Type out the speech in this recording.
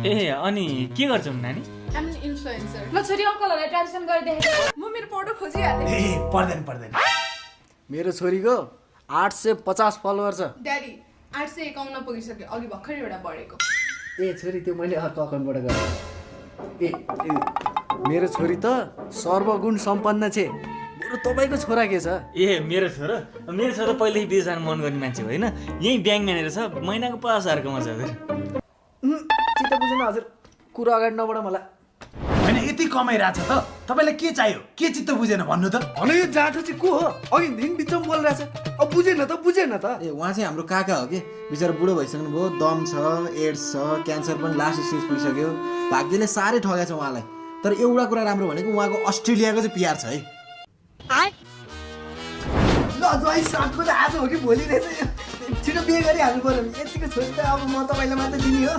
ए अनि के गर्छौ नानी? I'm an influencer. ल छोरी अङ्कलहरूलाई ट्रान्सफर गरिदिए म मेरो फोटो खोजिहालेँ। ए पर्दैन मेरो छोरीको 850 फलोवर छ। ड्याडी 851 पुगिसक्यो, अघि भर्खर एउटा बढेको। ए छोरी त्यो मैले अर्को अकाउन्टबाट गरेँ। ए मेरो छोरी त सर्वगुण सम्पन्न छे। बरु तपाईँको छोरा के छ? ए मेरो छोरो पहिल्यै बिहे जान मन गर्ने मान्छे होइन, यही ब्याङ्क म्यानेजर छ, महिनाको 50,000 कमाउँछ हजुर। चित्त बुझेन हजुर, कुरा अगाडि नबढ मलाई। होइन यति कमाइरहेछ त तपाईँलाई के चाहियो? के चित्त बुझेन भन्नु त? भने यो जाँटो चाहिँ को हो? अघिदेखि बिचमा बोलिरहेछ, अब बुझेन त। ए उहाँ चाहिँ हाम्रो काका हो कि, बिचरा बुढो भइसक्नु भयो, दम छ, एड्स छ, क्यान्सर पनि लास्ट स्टेज पुगिसक्यो। भाग्यले साह्रै ठगेको छ उहाँलाई। तर एउटा कुरा राम्रो भनेको उहाँको अस्ट्रेलियाको चाहिँ पिआर छ है। ल ज्वाइँ साथको त आज हो कि भोलि रहेछ, छिटो बिहे गरिहाल्नु पर्यो। यतिको छोरी त अब म तपाईँलाई मात्र दिने हो।